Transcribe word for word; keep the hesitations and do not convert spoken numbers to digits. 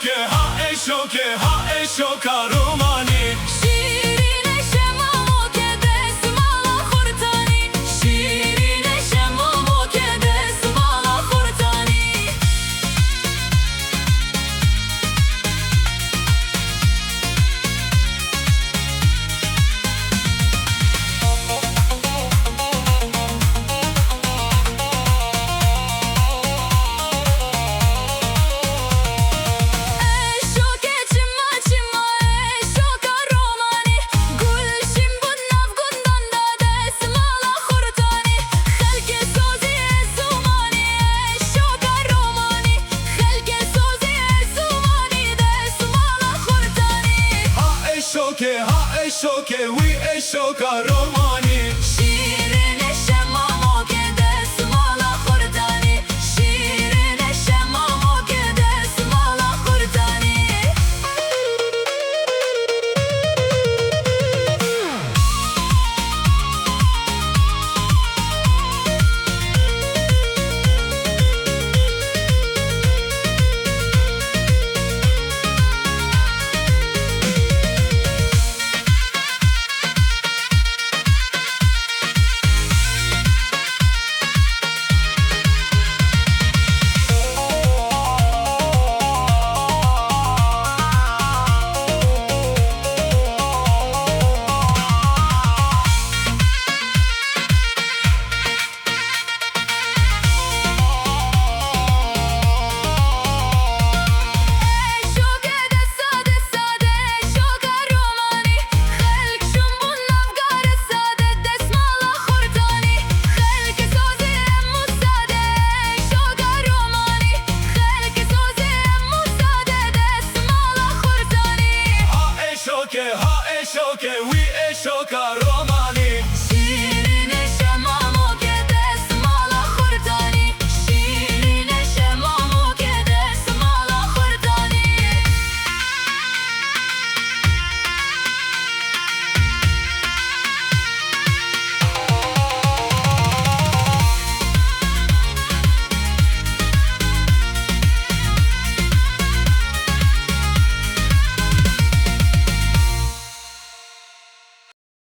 Ke ha eşoke, ha eşoka romanî. Şîrîne şemamo ke desmala xurtanî. Şîrîne şemamo ke desmala xurtanî. Eşoke çima çima, eşoka romanî. Gulşîn bûn nav gundan de desmala xurtanî. Xelkê sozî ê zimanî, eşoka romanî. Xelkê sozî ê zimanî, desmala xurtanî. Ha eşoke, ha eşoke, wî eşoka romanî. Şîrîne şemamo ke desmala xurtanî. Şîrîne şemamo ke desmala xurtanî. Eşoke de sade sade, eşoka romanî. Xelk şûn bûn nav gare sade, desmala xurtanî. Xelkê sozî ê mû sade, eşoka romanî. Xelkê sozî ê mû sade, desmala xurtanî. Ha eşoke, ha eşoke,